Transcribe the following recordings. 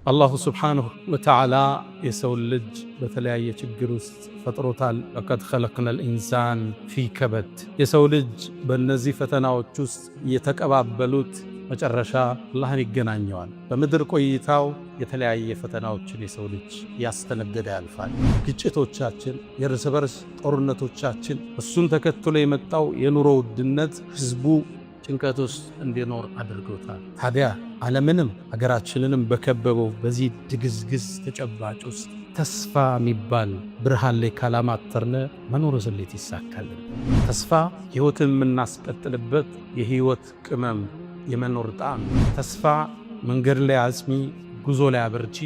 አላሁ ስብሓንሁ ወተዓላ የሰውን ልጅ በተለያየ ችግር ውስጥ ፈጥሮታል። لقد خلقنا الإنسان في كبد። የሰው ልጅ በእነዚህ ፈተናዎች ውስጥ እየተቀባበሉት መጨረሻ አላህን ይገናኘዋል። በምድር ቆይታው የተለያየ ፈተናዎችን የሰው ልጅ እያስተነገደ ያልፋል። ግጭቶቻችን፣ የእርስ በርስ ጦርነቶቻችን፣ እሱን ተከትሎ የመጣው የኑሮ ውድነት ህዝቡ ጭንቀት ውስጥ እንዲኖር አድርጎታል። ታዲያ ዓለምንም ሀገራችንንም በከበበው በዚህ ድግዝግዝ ተጨባጭ ውስጥ ተስፋ የሚባል ብርሃን ላይ ካላማተርነ መኖር እንዴት ይሳካልን? ተስፋ ሕይወትን የምናስቀጥልበት የሕይወት ቅመም፣ የመኖር ጣዕም። ተስፋ መንገድ ላይ አጽሚ፣ ጉዞ ላይ አበርቺ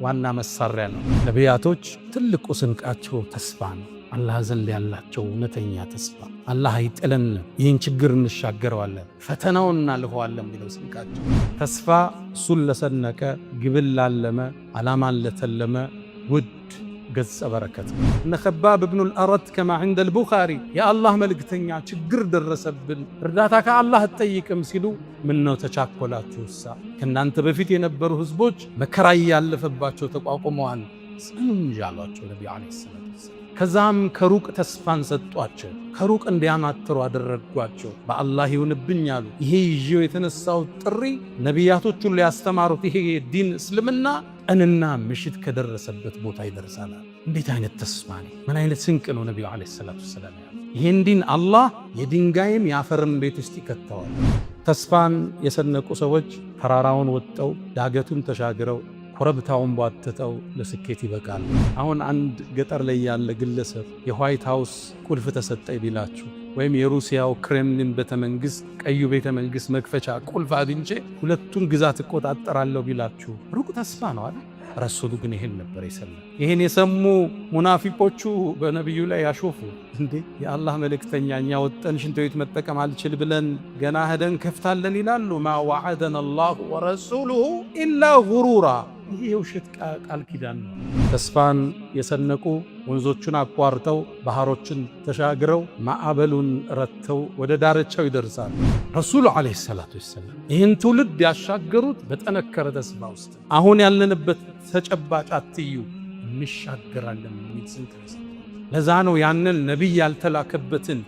ዋና መሳሪያ ነው። ነቢያቶች ትልቁ ስንቃቸው ተስፋ ነው። አላህ ዘንድ ያላቸው እውነተኛ ተስፋ፣ አላህ አይጥለንም፣ ይህን ችግር እንሻገረዋለን፣ ፈተናውን እናልፈዋለን የሚለው ስንቃቸው። ተስፋ እሱን ለሰነቀ፣ ግብን ላለመ፣ ዓላማን ለተለመ ውድ ገጸ በረከት። እነ ከባብ እብኑል አረት كما عند البخاري የአላህ መልእክተኛ ችግር ደረሰብን፣ እርዳታ ከአላህ አትጠይቅም ሲሉ፣ ምነው ተቻኮላችሁ? ከእናንተ በፊት የነበሩ ህዝቦች መከራ እያለፈባቸው ተቋቁመዋል፣ ጽኑ እንጂ አሏቸው ነቢዩ ዓለይሂ ሰላቱ ወሰላም። ከዛም ከሩቅ ተስፋን ሰጧቸው፣ ከሩቅ እንዲያማትሩ አደረጓቸው። በአላህ ይሁንብኝ አሉ። ይሄ ይዤው የተነሳው ጥሪ፣ ነቢያቶች ሁሉ ያስተማሩት ይሄ ዲን እስልምና ቀንና ምሽት ከደረሰበት ቦታ ይደርሳል። እንዴት አይነት ተስፋ ነው! ምን አይነት ስንቅ ነው! ነቢዩ ዓለይሂ ሰላቱ ወሰላም ያሉ ይሄን ዲን አላህ የድንጋይም የአፈርም ቤት ውስጥ ይከተዋል። ተስፋን የሰነቁ ሰዎች ተራራውን ወጥተው፣ ዳገቱን ተሻግረው፣ ኮረብታውን ቧትተው ለስኬት ይበቃል። አሁን አንድ ገጠር ላይ ያለ ግለሰብ የዋይት ሃውስ ቁልፍ ተሰጠኝ ቢላችሁ ወይም የሩሲያው ክሬምሊን ቤተ መንግስት፣ ቀዩ ቤተ መንግስት መክፈቻ ቁልፍ አግኝቼ ሁለቱን ግዛት እቆጣጠራለሁ ቢላችሁ ሩቅ ተስፋ ነው አይደል? ረሱሉ ግን ይሄን ነበር የሰማ። ይሄን የሰሙ ሙናፊቆቹ በነቢዩ ላይ ያሾፉ። እንዴ የአላህ መልእክተኛ፣ እኛ ወጠን ሽንት ቤት መጠቀም አልችል ብለን ገና ሄደን ከፍታለን ይላሉ። ما وعدنا الله ورسوله إلا غرورا። ይሄ የውሸት ቃል ኪዳን ነው። ተስፋን የሰነቁ ወንዞቹን አቋርጠው፣ ባህሮችን ተሻግረው፣ ማዕበሉን ረትተው ወደ ዳርቻው ይደርሳል። ረሱሉ ዓለይሂ ሰላቱ ወሰላም ይህን ትውልድ ያሻገሩት በጠነከረ ተስፋ ውስጥ። አሁን ያለንበት ተጨባጭ አትዩ፣ እንሻገራለን የሚል ስንቅ። ለዛ ነው ያንን ነቢይ ያልተላከበትን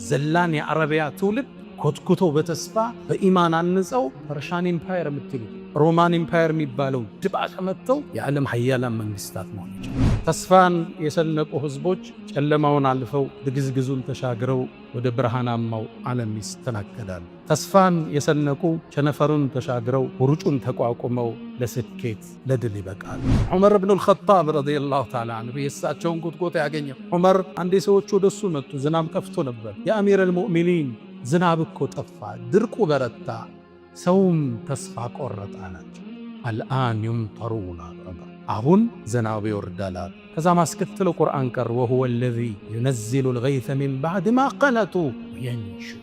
ዘላን የአረቢያ ትውልድ ኮትኩቶ በተስፋ በኢማን አንጸው Persian Empire የምትሉ Roman Empire የሚባለው ድባቅ መጥተው የዓለም ሀያላን መንግስታት መሆን ይችላል። ተስፋን የሰነቁ ህዝቦች ጨለማውን አልፈው፣ ድግዝግዙን ተሻግረው ወደ ብርሃናማው ዓለም ይስተናገዳሉ። ተስፋን የሰነቁ ቸነፈሩን ተሻግረው፣ ውርጩን ተቋቁመው ለስኬት ለድል ይበቃል። ዑመር ብኑ ልኸጣብ ረዲየላሁ ተዓላ አንሁ የእሳቸውን ጉትጎታ ያገኘው ዑመር አንዴ ሰዎች ወደሱ መጡ። ዝናብ ጠፍቶ ነበር። يا أمير المؤمنين፣ ዝናብ እኮ ጠፋ፣ ድርቁ በረታ፣ ሰውም ተስፋ ቆረጠ አላቸው። الآن يمطرون፣ አሁን ዝናብ ይወርዳል። ከዛ ማስከትለው ቁርአን ቀር وهو الذي ينزل الغيث من بعد ما قنطوا وينشر።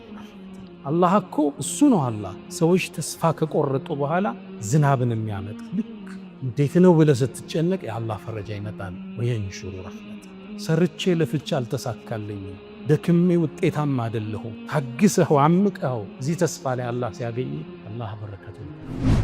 አላህ እኮ እሱ ነው። አላህ ሰዎች ተስፋ ከቆረጡ በኋላ ዝናብን የሚያመጣ። ልክ እንዴት ነው ብለህ ስትጨነቅ የአላህ ፈረጃ ይመጣል። وينشر رحمته። ሰርቼ ለፍቼ አልተሳካልኝም፣ ደክሜ ውጤታማ አይደለሁም። ታግሰኸው አምቀኸው እዚህ ተስፋ ላይ አላህ ሲያገኝ አላህ በረከቱ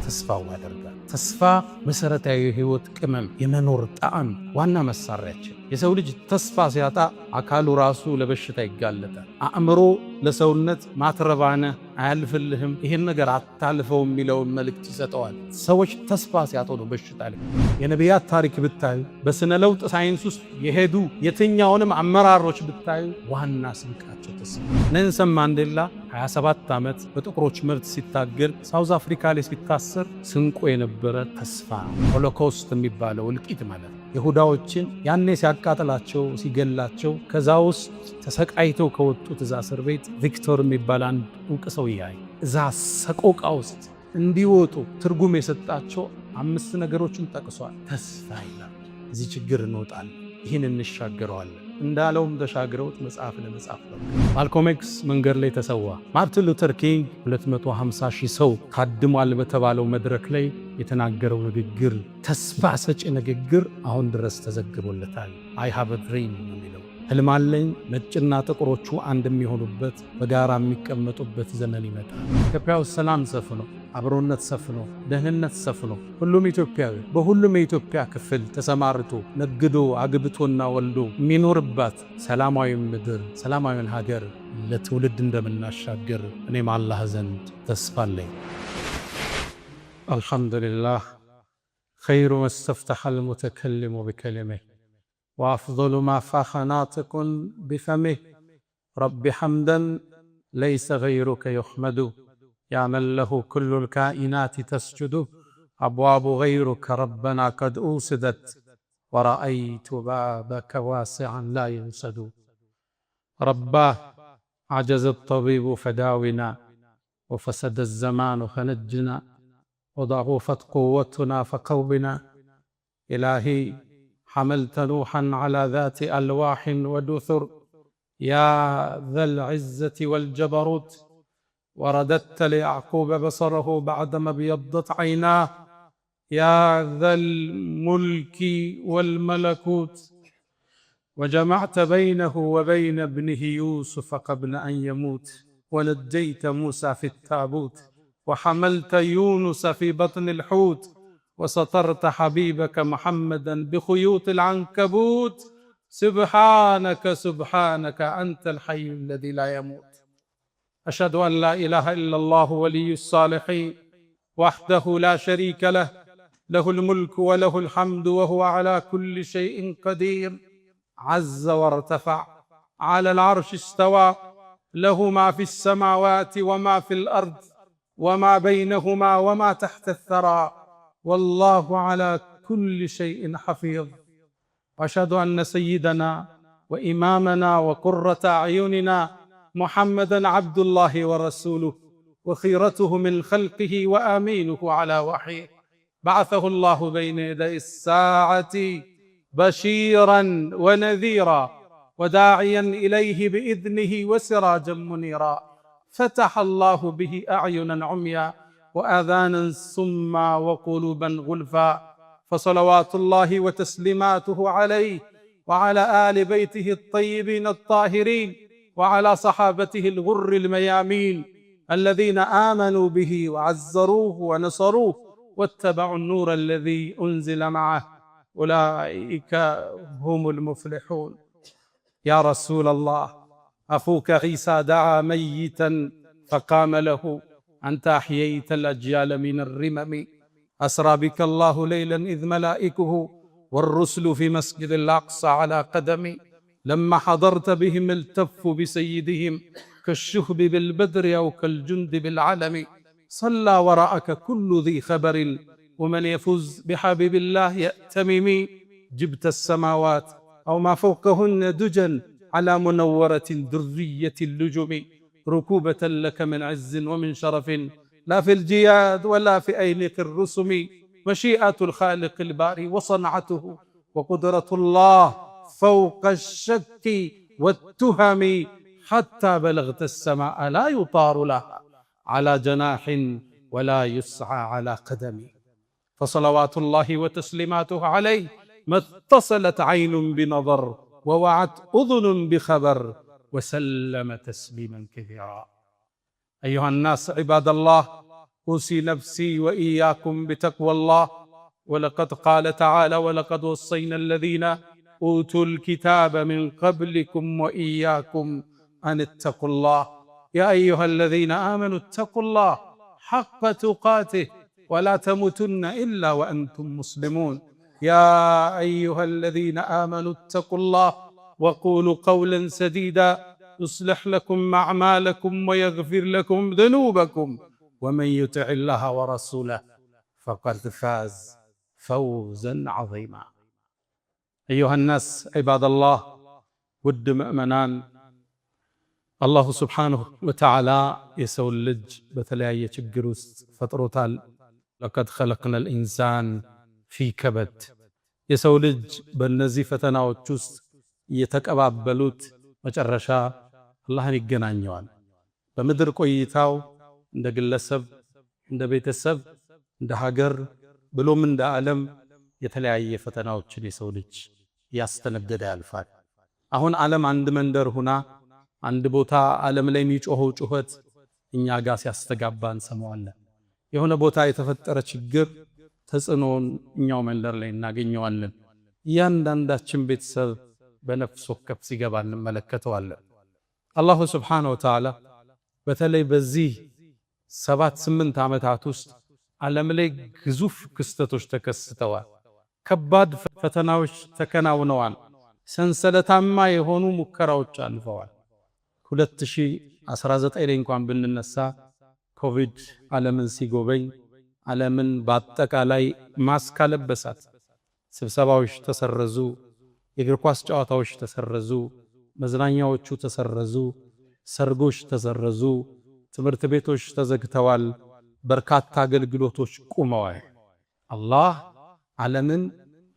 ተስፋው ያደርጋል። ተስፋ መሰረታዊ የህይወት ቅመም፣ የመኖር ጣዕም፣ ዋና መሳሪያችን። የሰው ልጅ ተስፋ ሲያጣ አካሉ ራሱ ለበሽታ ይጋለጣል። አእምሮ ለሰውነት ማትረባነ፣ አያልፍልህም፣ ይህን ነገር አታልፈው የሚለውን መልእክት ይሰጠዋል። ሰዎች ተስፋ ሲያጡ ነው በሽታ ላይ። የነቢያት ታሪክ ብታዩ፣ በስነ ለውጥ ሳይንስ ውስጥ የሄዱ የትኛውንም አመራሮች ብታዩ ዋና ስንቃቸው ተስፋ። ኔልሰን ማንዴላ 27 ዓመት በጥቁሮች መብት ሲታገል፣ ሳውዝ አፍሪካ ላይ ሲታሰር ስንቁ የነበረ ተስፋ። ሆሎኮስት የሚባለው እልቂት ማለት ነው። ይሁዳዎችን ያኔ ሲያቃጥላቸው፣ ሲገላቸው ከዛ ውስጥ ተሰቃይተው ከወጡት እዛ እስር ቤት ቪክቶር የሚባል አንድ እውቅ ሰው ያይ እዛ ሰቆቃ ውስጥ እንዲወጡ ትርጉም የሰጣቸው አምስት ነገሮችን ጠቅሷል። ተስፋ ይላል። እዚህ ችግር እንወጣለን፣ ይህን እንሻገረዋለን። እንዳለውም ተሻግረውት መጽሐፍ ለመጻፍ ነው። ማልኮም ኤክስ መንገድ ላይ ተሰዋ። ማርቲን ሉተር ኪንግ 250 ሺህ ሰው ታድሟል በተባለው መድረክ ላይ የተናገረው ንግግር፣ ተስፋ ሰጪ ንግግር አሁን ድረስ ተዘግቦለታል። "I have a dream" የሚለው፣ ህልም አለኝ፣ ነጭና ጥቁሮቹ አንድ የሚሆኑበት፣ በጋራ የሚቀመጡበት ዘመን ይመጣል። ኢትዮጵያ ውስጥ ሰላም ሰፍኖ፣ አብሮነት ሰፍኖ፣ ደህንነት ሰፍኖ ሁሉም ኢትዮጵያዊ በሁሉም የኢትዮጵያ ክፍል ተሰማርቶ ነግዶ አግብቶና ወልዶ የሚኖርባት ሰላማዊ ምድር፣ ሰላማዊን ሀገር ለትውልድ እንደምናሻግር እኔም አላህ ዘንድ ተስፋ አለኝ። አልሐምዱሊላህ خير ما استفتح المتكلم بكلمه وأفضل ما فاخ ناطق بفمه رب حمدا ليس غيرك يحمد يا من له كل الكائنات تسجد أبواب غيرك ربنا قد أوسدت ورأيت بابك واسعا لا ينسد رباه عجز الطبيب فداونا وفسد الزمان فنجنا وضعفت قوتنا فقونا إلهي حملت نوحا على ذات ألواح ودثر يا ذا العزة والجبروت ورددت ليعقوب بصره بعدما ابيضت عيناه يا ذا الملك والملكوت وجمعت بينه وبين ابنه يوسف قبل أن يموت ونجيت موسى في التابوت وحملت يونس في بطن الحوت وسترت حبيبك محمدا بخيوط العنكبوت سبحانك سبحانك أنت الحي الذي لا يموت. أشهد أن لا إله إلا الله ولي الصالحين وحده لا شريك له، له الملك وله الحمد وهو على كل شيء قدير، عز وارتفع، على العرش استوى، له ما في السماوات وما في الأرض وما بينهما وما تحت الثرى، والله على كل شيء حفيظ. وأشهد أن سيدنا وإمامنا وقرة أعيننا محمدا عبد الله ورسوله وخيرته من خلقه وآمينه على وحيه، بعثه الله بين يدي الساعة بشيرا ونذيرا وداعيا إليه بإذنه وسراجا منيرا، فتح الله به أعينا عميا وآذانا صما وقلوبا غلفا، فصلوات الله وتسليماته عليه وعلى آل بيته الطيبين الطاهرين وعلى صحابته الغر الميامين الذين آمنوا به وعزروه ونصروه واتبعوا النور الذي أنزل معه، أولئك هم المفلحون. يا رسول الله، أخوك عيسى دعا ميتا فقام له، أنت أحييت الأجيال من الرمم، أسرى بك الله ليلا إذ ملائكه والرسل في مسجد الأقصى على قدمي، لما حضرت بهم التفوا بسيدهم كالشهب بالبدر أو كالجند بالعلم، صلى وراءك كل ذي خبر ومن يفز بحبيب الله يأتمم، جبت السماوات أو ما فوقهن دجا على منورة درية اللجم، ركوبة لك من عز ومن شرف لا في الجياد ولا في أيلق الرسم، مشيئة الخالق الباري وصنعته وقدرة الله فوق الشك والتهم، حتى بلغت السماء لا يطار لها على جناح ولا يسعى على قدم، فصلوات الله وتسليماته عليه ما اتصلت عين بنظر ووعت أذن بخبر، وسلم تسليما كثيرا. أيها الناس عباد الله، أوصي نفسي وإياكم بتقوى الله، ولقد قال تعالى: ولقد وصينا الذين أوتوا الكتاب من قبلكم وإياكم أن اتقوا الله، يا أيها الذين آمنوا اتقوا الله حق تقاته ولا تموتن إلا وأنتم مسلمون، يا أيها الذين آمنوا اتقوا الله وقولوا قولا سديدا يصلح لكم أعمالكم ويغفر لكم ذنوبكم، ومن يطع الله ورسوله فقد فاز فوزا عظيما. أيها الناس عباد الله، ውድ ምእመናን፣ الله سبحانه وتعالى የሰው ልጅ በተለያየ ችግር ውስጥ ፈጥሮታል። لقد خلقنا الإنسان في كبد። የሰው ልጅ በእነዚህ ፈተናዎች ውስጥ እየተቀባበሉት መጨረሻ አላህን ይገናኘዋል። በምድር ቆይታው እንደ ግለሰብ፣ እንደ ቤተሰብ፣ እንደ ሀገር ብሎም እንደ ዓለም የተለያየ ፈተናዎችን የሰው ልጅ እያስተነገደ ያልፋል። አሁን ዓለም አንድ መንደር ሁና አንድ ቦታ ዓለም ላይ የሚጮኸው ጩኸት እኛ ጋር ሲያስተጋባ እንሰማዋለን። የሆነ ቦታ የተፈጠረ ችግር ተጽዕኖውን እኛው መንደር ላይ እናገኘዋለን። እያንዳንዳችን ቤተሰብ በነፍስ ወከፍ ሲገባ እንመለከተዋለን። አላሁ ስብሓነሁ ወተዓላ በተለይ በዚህ 7-8 ዓመታት ውስጥ ዓለም ላይ ግዙፍ ክስተቶች ተከስተዋል። ከባድ ፈተናዎች ተከናውነዋል። ሰንሰለታማ የሆኑ ሙከራዎች አልፈዋል። 2019 ላይ እንኳን ብንነሳ ኮቪድ ዓለምን ሲጎበኝ ዓለምን በአጠቃላይ ማስክ አለበሳት። ስብሰባዎች ተሰረዙ፣ የእግር ኳስ ጨዋታዎች ተሰረዙ፣ መዝናኛዎቹ ተሰረዙ፣ ሰርጎች ተሰረዙ፣ ትምህርት ቤቶች ተዘግተዋል፣ በርካታ አገልግሎቶች ቁመዋል። አላህ ዓለምን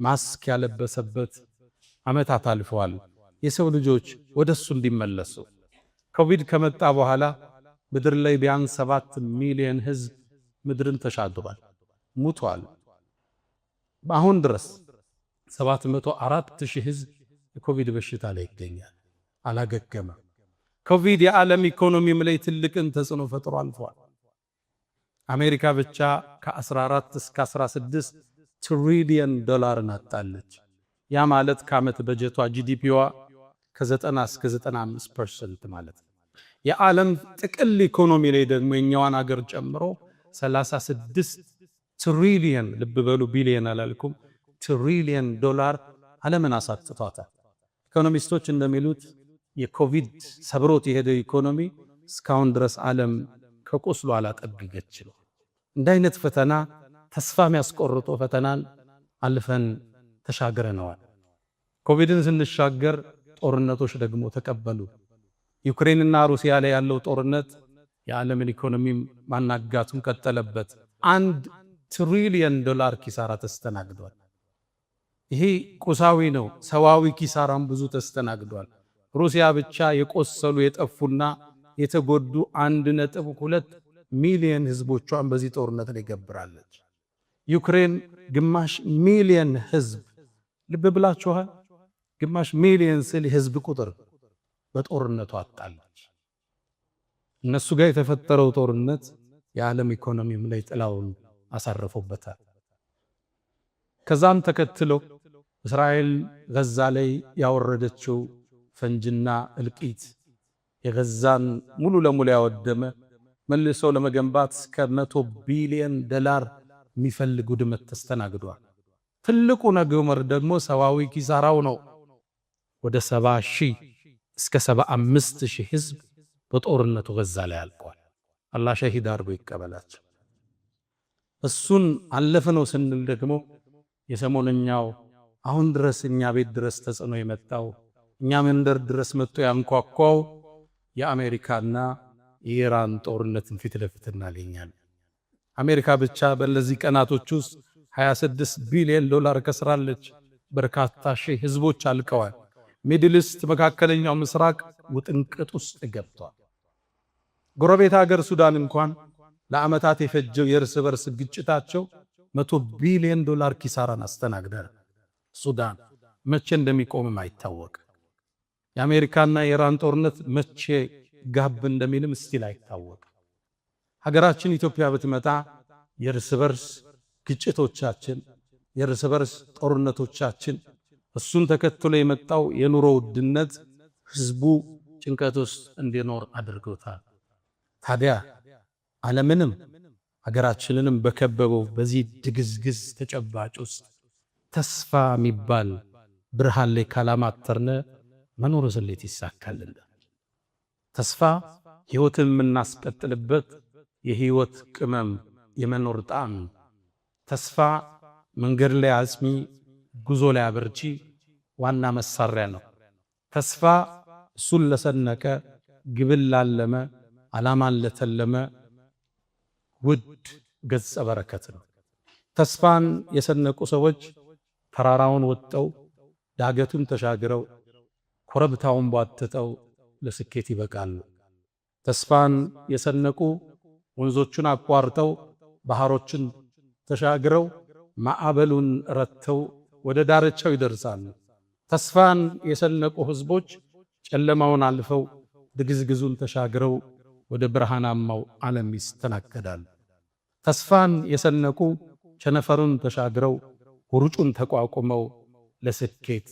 ማስክ ያለበሰበት ዓመታት አልፈዋል። የሰው ልጆች ወደሱ እንዲመለሱ ኮቪድ ከመጣ በኋላ ምድር ላይ ቢያንስ 7 ሚሊዮን ህዝብ ምድርን ተሻግሯል፣ ሙቷል። በአሁን ድረስ 704 ሺህ ህዝብ የኮቪድ በሽታ ላይ ይገኛል፣ አላገገመም። ኮቪድ የዓለም ኢኮኖሚም ላይ ትልቅን ተጽዕኖ ፈጥሮ አልፏል። አሜሪካ ብቻ ከ14 እስከ 16 ትሪሊየን ዶላርን አጣለች። ያ ማለት ከዓመት በጀቷ GDP ዋ ከ90 እስከ 95% ማለት ነው። የዓለም ጥቅል ኢኮኖሚ ላይ ደግሞ የኛዋን አገር ጨምሮ 36 ትሪሊየን፣ ልብ በሉ ቢሊየን አላልኩም፣ ትሪሊየን ዶላር ዓለምን አሳጥቷታል። ኢኮኖሚስቶች እንደሚሉት የኮቪድ ሰብሮት የሄደው ኢኮኖሚ እስካሁን ድረስ ዓለም ከቁስሉ አላጠግገች ነው። እንደ አይነት ፈተና፣ ተስፋ የሚያስቆርጦ ፈተናን አልፈን ተሻግረነዋል። ኮቪድን ስንሻገር ጦርነቶች ደግሞ ተቀበሉ። ዩክሬንና ሩሲያ ላይ ያለው ጦርነት የዓለምን ኢኮኖሚ ማናጋቱን ቀጠለበት። 1 ትሪሊየን ዶላር ኪሳራ ተስተናግዷል። ይሄ ቁሳዊ ነው። ሰዋዊ ኪሳራም ብዙ ተስተናግዷል። ሩሲያ ብቻ የቆሰሉ፣ የጠፉና የተጎዱ 1.2 ሚሊየን ህዝቦቿን በዚህ ጦርነት ላይ ገብራለች። ዩክሬን ግማሽ ሚሊየን ህዝብ፣ ልብ ብላችኋል። ግማሽ ሚሊየን ስል የህዝብ ቁጥር በጦርነቱ አጣለች። እነሱ ጋር የተፈጠረው ጦርነት የዓለም ኢኮኖሚም ላይ ጥላውን አሳርፎበታል። ከዛም ተከትሎ እስራኤል ጋዛ ላይ ያወረደችው ፈንጅና እልቂት የጋዛን ሙሉ ለሙሉ ያወደመ፣ መልሶ ለመገንባት እስከ 100 ቢሊዮን ዶላር የሚፈልግ ውድመት ተስተናግዷል። ትልቁ ነገር ደግሞ ሰዋዊ ኪሳራው ነው። ወደ 70,000 እስከ 75,000 ህዝብ በጦርነቱ ጋዛ ላይ አልቋል። አላህ ሸሂድ አድርጎ ይቀበላቸው። እሱን አለፍነው ስንል ደግሞ የሰሞነኛው አሁን ድረስ እኛ ቤት ድረስ ተጽዕኖ የመጣው፣ እኛ መንደር ድረስ መጥቶ ያንኳኳው የአሜሪካና የኢራን ጦርነትን ፊት ለፊት እናገኛለን። አሜሪካ ብቻ በእነዚህ ቀናቶች ውስጥ 26 ቢሊዮን ዶላር ከስራለች። በርካታ ሺህ ህዝቦች አልቀዋል። Middle East፣ መካከለኛው ምስራቅ ውጥንቅጥ ውስጥ ገብቷል። ጎረቤት ሀገር ሱዳን እንኳን ለዓመታት የፈጀው የእርስ በርስ ግጭታቸው 100 ቢሊዮን ዶላር ኪሳራን አስተናግዳል። ሱዳን መቼ እንደሚቆምም አይታወቅ። የአሜሪካና የኢራን ጦርነት መቼ ጋብ እንደሚልም still አይታወቅ። ሀገራችን ኢትዮጵያ ብትመጣ የእርስ በርስ ግጭቶቻችን፣ የእርስ በርስ ጦርነቶቻችን፣ እሱን ተከትሎ የመጣው የኑሮ ውድነት ህዝቡ ጭንቀት ውስጥ እንዲኖር አድርጎታል። ታዲያ ዓለምንም ሀገራችንንም በከበበው በዚህ ድግዝግዝ ተጨባጭ ውስጥ ተስፋ የሚባል ብርሃን ላይ ካላማተርነ መኖር እንዴት ይሳካልን? ተስፋ ህይወትን የምናስቀጥልበት የህይወት ቅመም፣ የመኖር ጣዕም። ተስፋ መንገድ ላይ አጽኚ፣ ጉዞ ላይ አበርቺ ዋና መሳሪያ ነው። ተስፋ እሱን ለሰነቀ፣ ግብን ላለመ፣ ዓላማን ለተለመ ውድ ገጸ በረከት ነው። ተስፋን የሰነቁ ሰዎች ተራራውን ወጥተው፣ ዳገቱን ተሻግረው፣ ኮረብታውን ቧጥጠው ለስኬት ይበቃሉ። ተስፋን የሰነቁ ወንዞቹን አቋርጠው፣ ባህሮችን ተሻግረው፣ ማዕበሉን ረትተው ወደ ዳርቻው ይደርሳሉ። ተስፋን የሰነቁ ህዝቦች ጨለማውን አልፈው፣ ድግዝግዙን ተሻግረው ወደ ብርሃናማው ዓለም ይስተናገዳሉ። ተስፋን የሰነቁ ቸነፈሩን ተሻግረው ውርጩን ተቋቁመው ለስኬት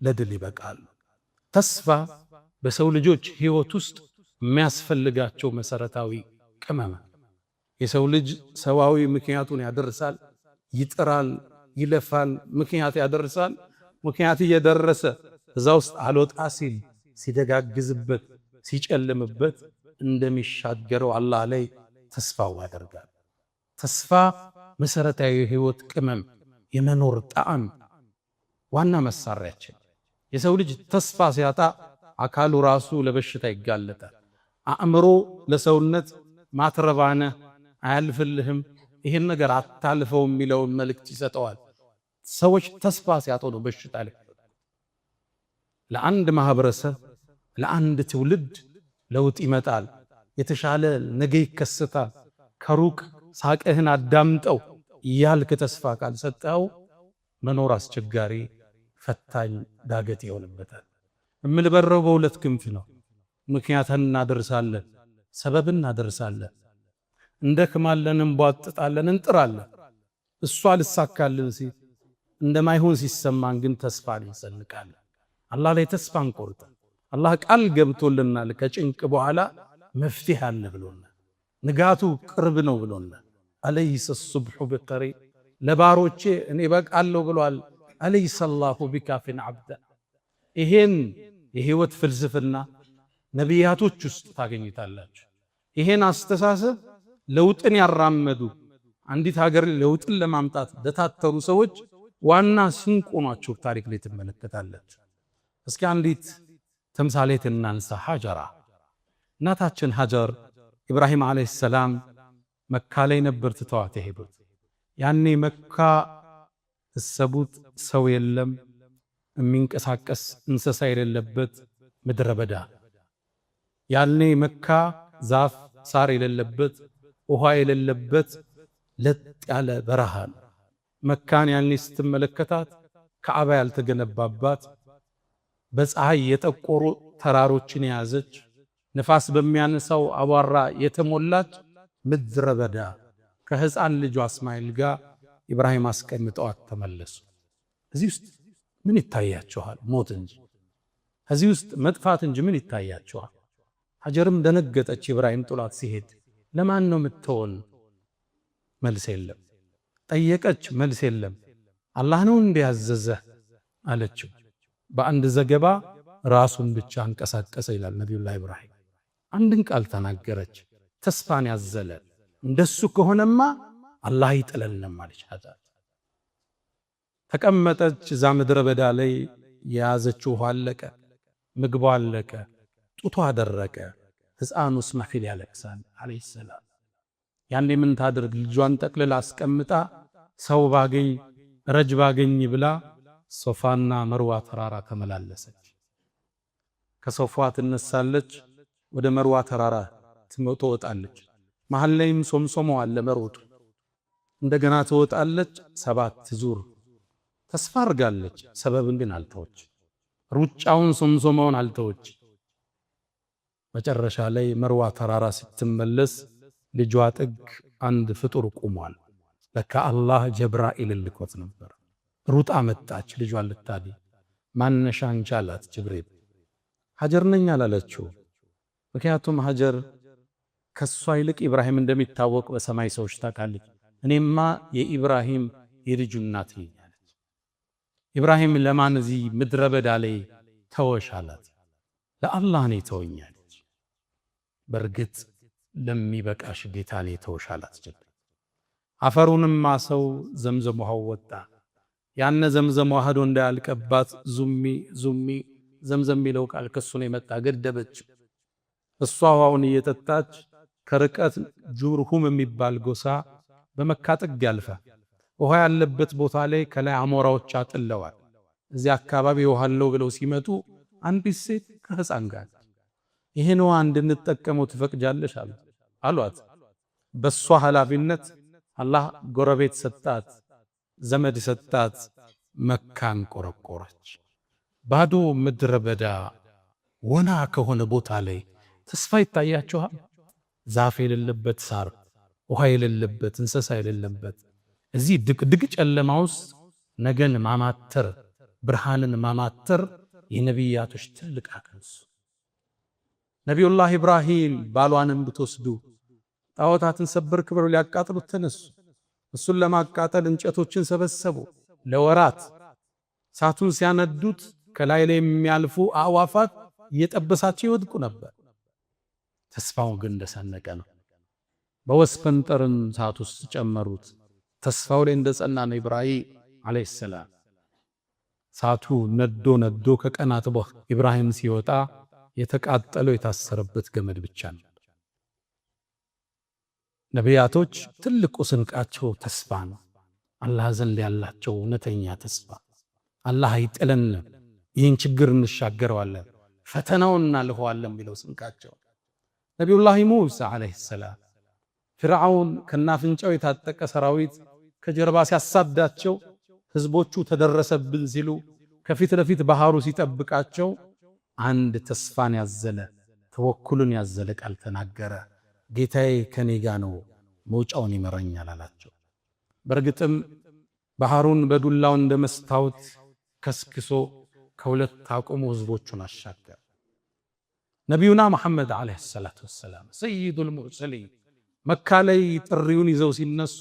ለድል ይበቃሉ። ተስፋ በሰው ልጆች ሕይወት ውስጥ የሚያስፈልጋቸው መሰረታዊ ቅመም። የሰው ልጅ ሰዋዊ ምክንያቱን ያደርሳል፣ ይጥራል፣ ይለፋል፣ ምክንያት ያደርሳል። ምክንያት እየደረሰ እዛ ውስጥ አልወጣ ሲል ሲደጋግዝበት ሲጨልምበት እንደሚሻገረው አላህ ላይ ተስፋው ያደርጋል። ተስፋ መሰረታዊ የህይወት ቅመም፣ የመኖር ጣዕም፣ ዋና መሳሪያችን። የሰው ልጅ ተስፋ ሲያጣ አካሉ ራሱ ለበሽታ ይጋለጣል። አእምሮ ለሰውነት ማትረባነ አያልፍልህም፣ ይህን ነገር አታልፈው የሚለውን መልእክት ይሰጠዋል። ሰዎች ተስፋ ሲያጡ ነው በሽታ ላይ። ለአንድ ማህበረሰብ ለአንድ ትውልድ ለውጥ ይመጣል፣ የተሻለ ነገ ይከሰታል። ከሩቅ ሳቅህን አዳምጠው እያልክ ተስፋ ካልሰጠው መኖር አስቸጋሪ፣ ፈታኝ ዳገት ይሆንበታል። የምንበረው በሁለት ክንፍ ነው። ምክንያትን እናደርሳለን፣ ሰበብን እናደርሳለን፣ እንደክማለን፣ እንቧጥጣለን፣ እንጥራለን። እሷ አልሳካልን ሲል እንደማይሆን ሲሰማን ግን ተስፋ እንሰንቃለን። አላህ ላይ ተስፋ እንቆርጣለን። አላህ ቃል ገብቶልናል። ከጭንቅ በኋላ መፍትሄ አለ ብሎናል። ንጋቱ ቅርብ ነው ብሎናል። أليس الصبح بقريب ለባሮቼ እኔ በቃለሁ ብሏል። أليس الله بكاف عبده። ይሄን የህይወት ፍልስፍና ነቢያቶች ውስጥ ታገኝታላችሁ። ይሄን አስተሳሰብ ለውጥን ያራመዱ አንዲት ሀገር ለውጥን ለማምጣት ለታተሩ ሰዎች ዋና ስንቅ ሆኗቸው ታሪክ ላይ ትመለከታላችሁ። እስኪ አንዲት ተምሳሌት እናንሳ። ሀጀራ እናታችን ሀጀር ኢብራሂም ዓለይሂ ሰላም መካ ላይ ነበር ትተዋት የሄዱት። ያኔ መካ እሰቡት ሰው የለም፣ የሚንቀሳቀስ እንስሳ የሌለበት ምድረ በዳ። ያኔ መካ ዛፍ ሳር የሌለበት ውሃ የሌለበት ለጥ ያለ በረሃ ነው። መካን ያኔ ስትመለከታት ከዓባ ያልተገነባባት በፀሐይ የጠቆሩ ተራሮችን የያዘች ንፋስ በሚያነሳው አቧራ የተሞላች ምድረ በዳ ከሕፃን ልጇ እስማኤል ጋር ኢብራሂም አስቀምጠዋት ተመለሱ። እዚህ ውስጥ ምን ይታያችኋል? ሞት እንጂ። እዚህ ውስጥ መጥፋት እንጂ ምን ይታያችኋል? ሀጀርም ደነገጠች። ኢብራሂም ጥሏት ሲሄድ ለማን ነው የምትሆን? መልስ የለም። ጠየቀች፣ መልስ የለም። አላህ ነው እንዲያዘዘህ አለችው። በአንድ ዘገባ ራሱን ብቻ አንቀሳቀሰ ይላል ነቢዩላህ ኢብራሂም። አንድን ቃል ተናገረች፣ ተስፋን ያዘለ። እንደሱ ከሆነማ አላህ ይጥለንም አለች። ሀጃር ተቀመጠች እዛ ምድረ በዳ ላይ። የያዘችው ውሃ አለቀ፣ ምግቧ አለቀ፣ ጡቷ ደረቀ። ሕፃኑ እስማዒል ያለቅሳል ዓለይሂ ሰላም። ያኔ ምን ታድርግ? ልጇን ጠቅልላ አስቀምጣ ሰው ባገኝ ረጅ ባገኝ ብላ ሶፋና መርዋ ተራራ ተመላለሰች። ከሶፋ ትነሳለች፣ ወደ መርዋ ተራራ ትወጣለች። መሀል ላይም ሶምሶሞ አለ መሮጡ። እንደገና ትወጣለች 7 ዙር ተስፋ አድርጋለች። ሰበብን ግን አልተወች። ሩጫውን ሶምሶማውን አልተወች። መጨረሻ ላይ መርዋ ተራራ ስትመለስ ልጇ ጥግ አንድ ፍጡር ቆሟል። ለካ አላህ ጀብራኢል ልኮት ነበር። ሩጣ መጣች ልጇን ልታድን። ማነሻ አንቺ አላት ጅብሪል። ሀጀር ነኝ አላለችው። ምክንያቱም ሀጀር ከሷ ይልቅ ኢብራሂም እንደሚታወቅ በሰማይ ሰዎች ታውቃለች። እኔማ የኢብራሂም የልጁ እናት ነኝ አለች። ኢብራሂም ለማን እዚህ ምድረ በዳ ላይ ተወሽ አላት። ለአላህ ነው የተወኝ አለች። በእርግጥ ለሚበቃሽ ጌታ ነው የተወሽ አላት ጅብሪል። አፈሩንም ማሰው ዘምዘም ውሃው ወጣ። ያነ ዘምዘም ዋህዶ እንዳያልቀባት ዙሚ ዙሚ ዘምዘም የሚለው ቃል ከሱ ነው የመጣ። ገደበች። እሷ ውሃውን እየጠጣች ከርቀት ጁርሁም የሚባል ጎሳ በመካ ጥግ ያልፋል። ውሃ ያለበት ቦታ ላይ ከላይ አሞራዎች አጥለዋል። እዚያ አካባቢ ውሃ አለው ብለው ሲመጡ አንዲት ሴት ከህፃን ጋር ይሄን ውሃ እንድንጠቀመው ትፈቅጃለሽ አሏት። በሷ ኃላፊነት አላህ ጎረቤት ሰጣት፣ ዘመድ ሰጣት። መካን ቆረቆረች። ባዶ ምድረ በዳ ወና ከሆነ ቦታ ላይ ተስፋ ይታያችኋል? ዛፍ የሌለበት ሳር፣ ውሃ የሌለበት፣ እንስሳ የሌለበት እዚህ ድቅድቅ ጨለማ ውስጥ ነገን ማማተር፣ ብርሃንን ማማተር የነቢያቶች ትልቅ አቅም። ነቢዩላህ ኢብራሂም ባሏንም ብትወስዱ ጣዖታትን ሰበርክ ብለው ሊያቃጥሉት ተነሱ። እሱን ለማቃጠል እንጨቶችን ሰበሰቡ። ለወራት እሳቱን ሲያነዱት ከላይ ላይ የሚያልፉ አዕዋፋት እየጠበሳቸው ይወድቁ ነበር። ተስፋው ግን እንደሰነቀ ነው። በወስፈንጠርን እሳት ውስጥ ጨመሩት። ተስፋው ላይ እንደጸና ነው ኢብራሂም ዓለይሂ ሰላም። እሳቱ ነዶ ነዶ ከቀናት በኋላ ኢብራሂም ሲወጣ የተቃጠለው የታሰረበት ገመድ ብቻ ነው። ነቢያቶች ትልቁ ስንቃቸው ተስፋ ነው። አላህ ዘንድ ያላቸው እውነተኛ ተስፋ፣ አላህ አይጥለንም፣ ይህን ችግር እንሻገረዋለን፣ ፈተናውን እናልፈዋለን የሚለው ስንቃቸው። ነቢዩላህ ሙሳ ዓለይሂ ሰላም ፊርዓውን ከናፍንጫው የታጠቀ ሰራዊት ከጀርባ ሲያሳዳቸው ህዝቦቹ ተደረሰብን ሲሉ ከፊት ለፊት ባህሩ ሲጠብቃቸው አንድ ተስፋን ያዘለ፣ ተወኩልን ያዘለ ቃል ተናገረ። ጌታዬ ከኔ ጋ ነው፣ መውጫውን ይመራኛል አላቸው። በእርግጥም ባህሩን በዱላው እንደ መስታወት ከስክሶ ከሁለት አቁሞ ህዝቦቹን አሻገረ። ነቢዩና መሐመድ ዓለይሂ ሰላቱ ወሰላም ሰይዱል ሙርሰሊን መካ ላይ ጥሪውን ይዘው ሲነሱ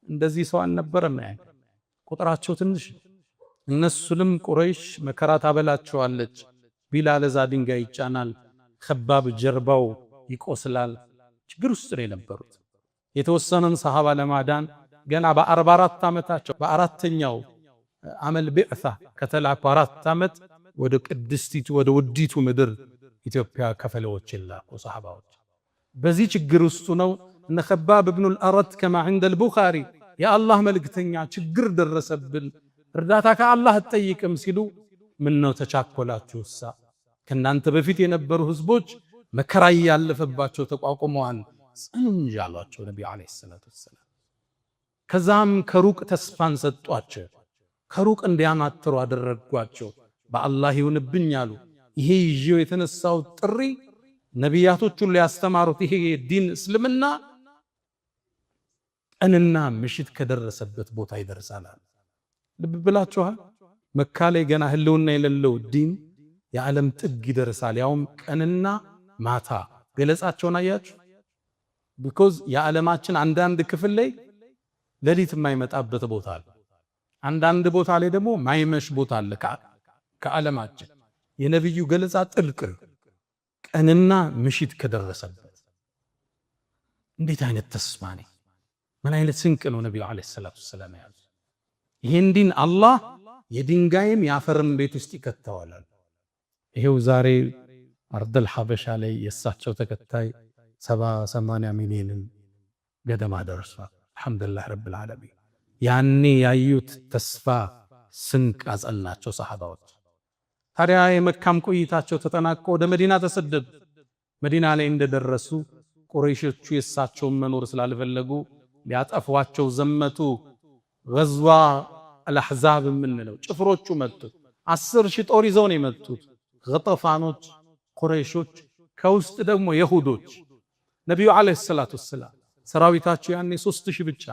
እንደዚህ ሰው አልነበረም። ያ ቁጥራቸው ትንሽ፣ እነሱንም ቁረይሽ መከራ ታበላቸዋለች። ቢላል እዛ ድንጋይ ይጫናል፣ ከባብ ጀርባው ይቆስላል። ችግር ውስጥ ነው የነበሩት። የተወሰነን ሰሃባ ለማዳን ገና በ44 ዓመታቸው፣ በአራተኛው ዓመል ቢዕሳ ከተላኩ 4 ዓመት ወደ ቅድስቲቱ ወደ ውዲቱ ምድር ኢትዮጵያ ከፈለዎች የላኩ ሰሃባዎች። በዚህ ችግር ውስጥ ነው እነ ከባብ እብኑል አረት ከማ ዐንደ አልቡኻሪ የአላህ መልእክተኛ ችግር ደረሰብን፣ እርዳታ ከአላህ አትጠይቅም ሲሉ፣ ምን ነው ተቻኮላችሁሳ? ከእናንተ በፊት የነበሩ ህዝቦች መከራ ያለፈባቸው ተቋቁመዋል፣ ጽኑ እንጂ አሏቸው ነቢዩ ዓለይሂ ሰላቱ ወሰላም። ከዛም ከሩቅ ተስፋን ሰጧቸው፣ ከሩቅ እንዲያማትሩ አደረጓቸው። በአላህ ይሁንብኝ አሉ። ይሄ ይዤው የተነሳው ጥሪ፣ ነቢያቶች ሁሉ ያስተማሩት ይሄ ዲን እስልምና ቀንና ምሽት ከደረሰበት ቦታ ይደርሳል። ልብ ብላችኋል። መካ ላይ ገና ህልውና የሌለው ዲን የዓለም ጥግ ይደርሳል። ያውም ቀንና ማታ ገለጻቸውን አያችሁ። Because የዓለማችን አንዳንድ ክፍል ላይ ሌሊት የማይመጣበት ቦታ አለ። አንዳንድ ቦታ ላይ ደግሞ ማይመሽ ቦታ አለ። ከዓለማችን የነቢዩ ገለጻ ጥልቅ፣ ቀንና ምሽት ከደረሰበት እንዴት አይነት ተስፋ ነው! ምን አይነት ስንቅ ነው ነቢዩ ዓለይሂ ሰላቱ ወሰላም የያዙ? ይሄን ዲን አላህ የድንጋይም የአፈርም ቤት ውስጥ ይከተዋል። ይሄው ዛሬ አርደል ሐበሻ ላይ የእሳቸው ተከታይ 70-80 ሚሊዮንን ገደማ ደርሷል። አልሐምዱሊላህ ረብል ዓለሚን። ያኔ ያዩት ተስፋ ስንቅ አጸናቸው ሰሐባዎች። ታዲያ የመካም ቆይታቸው ተጠናቆ ወደ መዲና ተሰደዱ። መዲና ላይ እንደደረሱ ቁረይሾቹ የእሳቸውን መኖር ስላልፈለጉ ሊያጠፏቸው ዘመቱ። ገዝዋ አልአሕዛብ የምንለው ጭፍሮቹ መጡ። 10,000 ጦር ይዘው ነው የመጡት። ገጠፋኖች፣ ቁረይሾች፣ ከውስጥ ደግሞ የሁዶች። ነቢዩ ዓለይሂ ሰላቱ ወሰላም ሰራዊታቸው ያኔ 3000 ብቻ፣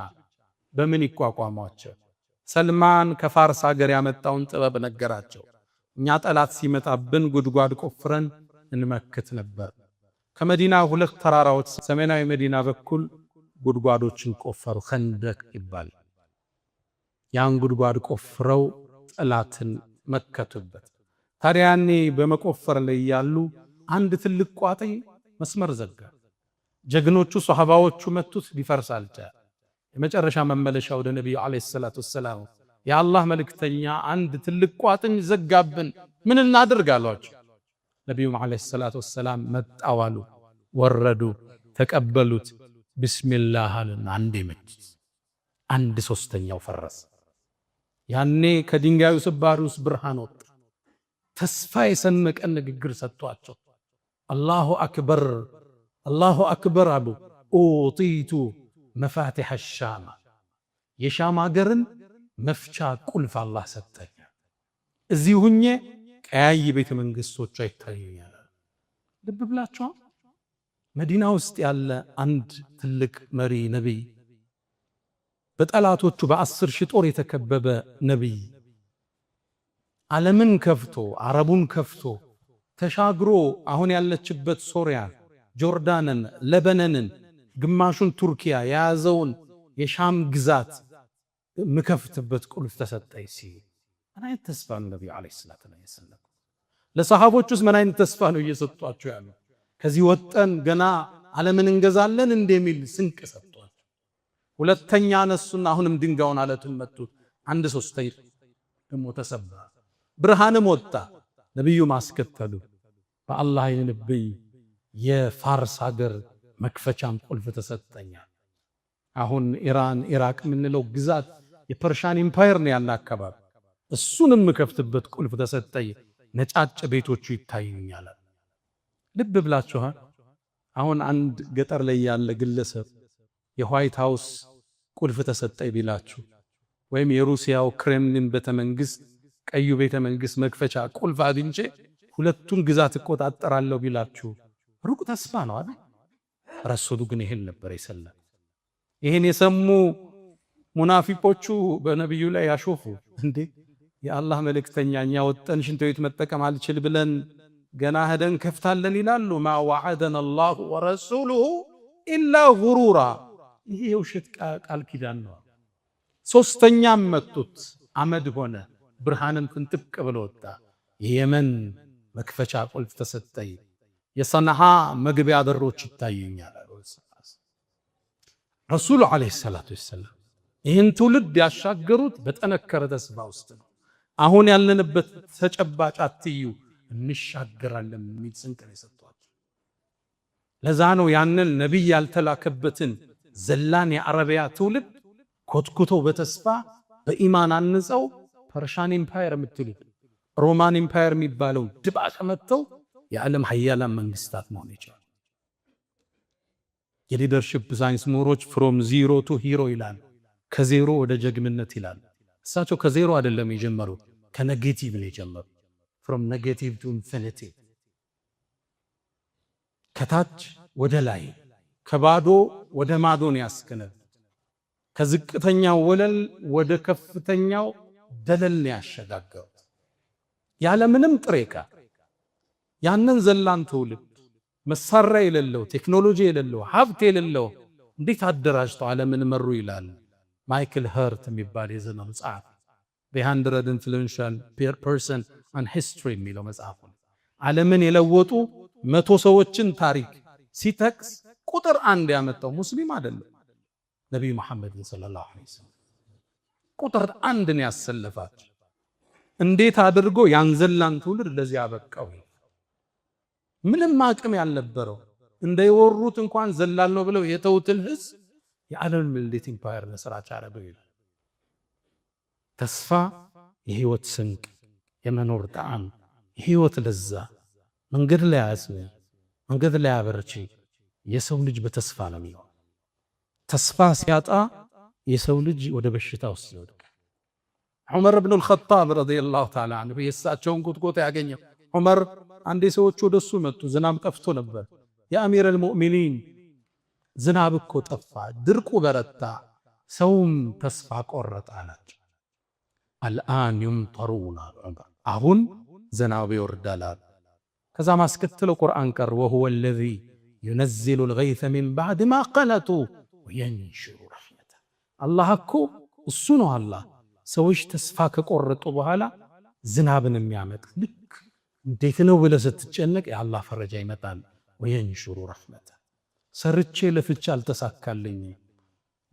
በምን ይቋቋሟቸው? ሰልማን ከፋርስ ሀገር ያመጣውን ጥበብ ነገራቸው። እኛ ጠላት ሲመጣብን ጉድጓድ ቆፍረን እንመክት ነበር። ከመዲና ሁለት ተራራዎች ሰሜናዊ መዲና በኩል ጉድጓዶችን ቆፈሩ። ኸንደቅ ይባል። ያን ጉድጓድ ቆፍረው ጠላትን መከቱበት። ታዲያ ያኔ በመቆፈር ላይ ያሉ አንድ ትልቅ ቋጥኝ መስመር ዘጋ። ጀግኖቹ ሶሐባዎቹ መቱት፣ ሊፈርስ አልቻለ። የመጨረሻ መመለሻ ወደ ነቢዩ ዓለይሂ ሰላቱ ወሰላም፣ የአላህ መልእክተኛ፣ አንድ ትልቅ ቋጥኝ ዘጋብን፣ ምን እናድርግ አሏቸው። ነቢዩም ዓለይሂ ሰላቱ ወሰላም መጣው አሉ፣ ወረዱ፣ ተቀበሉት። ቢስሚላህ አሉና አንዴ መቱት፣ አንድ ሶስተኛው ፈረሰ። ያኔ ከድንጋዩ ስባሪ ውስጥ ብርሃን ወጣ። ተስፋ የሰነቀን ንግግር ሰጥቷቸው አላሁ አክበር፣ አላሁ አክበር አሉ። أوتيت مفاتيح الشام፣ የሻም ሀገርን መፍቻ ቁልፍ አላህ ሰጠኝ። እዚህ ሁኜ ቀያይ ቤተ መንግስቶቿ ይታዩኛል። ልብ ብላችኋል። መዲና ውስጥ ያለ አንድ ትልቅ መሪ ነቢይ፣ በጠላቶቹ በ10,000 ጦር የተከበበ ነቢይ፣ ዓለምን ከፍቶ፣ አረቡን ከፍቶ ተሻግሮ አሁን ያለችበት ሶሪያ፣ ጆርዳንን፣ ለበነንን፣ ግማሹን ቱርኪያ የያዘውን የሻም ግዛት ምከፍትበት ቁልፍ ተሰጠኝ ሲል ምን አይነት ተስፋ ነው? ነቢዩ ዓለይሂ ሰላቱ ወሰላም ለሰሃቦች ውስጥ ምን አይነት ተስፋ ነው እየሰጧቸው ያሉ? ከዚህ ወጠን ገና ዓለምን እንገዛለን እንደሚል ስንቅ ሰጥቷል። ሁለተኛ አነሱና አሁንም ድንጋዩን አለቱን መቱት። አንድ ሶስተኛ ደግሞ ተሰበረ፣ ብርሃንም ወጣ። ነቢዩ ማስከተሉ በአላህ ይሁንብኝ የፋርስ ሀገር መክፈቻም ቁልፍ ተሰጠኛል። አሁን ኢራን፣ ኢራቅ የምንለው ግዛት የ Persian Empire ነው ያለ አካባቢ። እሱንም የምከፍትበት ቁልፍ ተሰጠኝ። ነጫጭ ቤቶቹ ይታዩኛል። ልብ ብላችኋል? አሁን አንድ ገጠር ላይ ያለ ግለሰብ የ White House ቁልፍ ተሰጠኝ ቢላችሁ ወይም የሩሲያው ክሬምሊን ቤተ መንግስት፣ ቀዩ ቤተ መንግስት መክፈቻ ቁልፍ አግኝቼ ሁለቱን ግዛት እቆጣጠራለሁ ቢላችሁ ሩቅ ተስፋ ነው አይደል? ረሱሉ ግን ይሄን ነበር የሰለመ። ይሄን የሰሙ ሙናፊቆቹ በነቢዩ ላይ ያሾፉ። እንዴ የአላህ መልእክተኛ፣ እኛ ወጠን ሽንት ቤት መጠቀም አልችል ብለን ገና ሄደን ከፍታለን ይላሉ። ما وعدنا الله ورسوله إلا غرورا፣ ይሄ የውሸት ቃል ኪዳን ነው። ሶስተኛም መቱት፣ አመድ ሆነ፣ ብርሃንም ፍንጥቅ ብሎ ወጣ። የየመን መክፈቻ ቁልፍ ተሰጠኝ፣ የሰንዓ መግቢያ በሮች ይታዩኛል። ረሱሉ ዓለይሂ ሰላቱ ወሰላም ይህን ትውልድ ያሻገሩት በጠነከረ ተስፋ ውስጥ ነው። አሁን ያለንበት ተጨባጭ አትዩ፣ እንሻገራለን የሚል ስንቅ ነው የሰጧቸው። ለዛ ነው ያንን ነቢይ ያልተላከበትን ዘላን የአረቢያ ትውልድ ኮትኩተው በተስፋ በኢማን አንጸው Persian Empire የምትሉት Roman Empire የሚባለው ድባቅ መጥተው የዓለም ሀያላን መንግስታት መሆን ይችላል። የ leadership science ምሁሮች from zero to hero ይላል። ከዜሮ ወደ ጀግንነት ይላል። እሳቸው ከዜሮ አይደለም የጀመሩት፣ ከ negative ነው የጀመሩት። From negative to infinity፣ ከታች ወደ ላይ፣ ከባዶ ወደ ማዶ ነው ያስገነቡት። ከዝቅተኛው ወለል ወደ ከፍተኛው ደለል ነው ያሸጋገሩት። ያለምንም ጥሬ ዕቃ ያንን ዘላን ትውልድ፣ መሳሪያ የሌለው፣ ቴክኖሎጂ የሌለው፣ ሀብት የሌለው እንዴት አደራጅተው ዓለምን መሩ ይላል ማይክል ኸርት የሚባል የዘመኑ ጸሐፊ፣ The 100 Influential Person on History የሚለው መጽሐፉ። ዓለምን የለወጡ 100 ሰዎችን ታሪክ ሲጠቅስ ቁጥር አንድ ያመጣው ሙስሊም አይደለም፣ ነቢዩ መሐመድን ሰለላሁ ዐለይሂ ወሰለም ቁጥር አንድን ያሰለፋቸው። እንዴት አድርጎ ያን ዘላን ትውልድ ለዚህ አበቃው? ምንም አቅም ያልነበረው፣ እንደወሩት እንኳን ዘላን ነው ብለው የተውትን ህዝብ የዓለምን እንዴት empire መስራች አደረገው ይላል። ተስፋ የህይወት ስንቅ፣ የመኖር ጣዕም፣ የህይወት ለዛ፣ መንገድ ላይ አጽኚ፣ መንገድ ላይ አበርቺ። የሰው ልጅ በተስፋ ነው የሚኖረው። ተስፋ ሲያጣ የሰው ልጅ ወደ በሽታ ውስጥ ይወድቃል። ዑመር ብኑ አልኸጣብ ረዲየላሁ ተዓላ ዐንሁ የእሳቸውን ጉትጎታ ያገኘው ዑመር አንዴ ሰዎች ወደሱ መጡ። ዝናብ ጠፍቶ ነበር። يا أمير المؤمنين፣ ዝናብ እኮ ጠፋ፣ ድርቁ በረታ፣ ሰውም ተስፋ ቆረጠ አላቸው። الآن يمطرون አሉ ዑመር፣ አሁን ዝናብ ይወርዳል አሉ። ከዛ ማስከትለው ቁርአን ቀር وهو الذي ينزل الغيث من بعد ما قنطوا وينشر رحمته። አላህ እኮ እሱ ነው፣ አላህ ሰዎች ተስፋ ከቆረጡ በኋላ ዝናብን የሚያመጣ። ልክ እንዴት ነው ብለህ ስትጨነቅ የአላህ ፈረጃ ይመጣል። وينشر رحمته። ሰርቼ ለፍቼ አልተሳካልኝም፣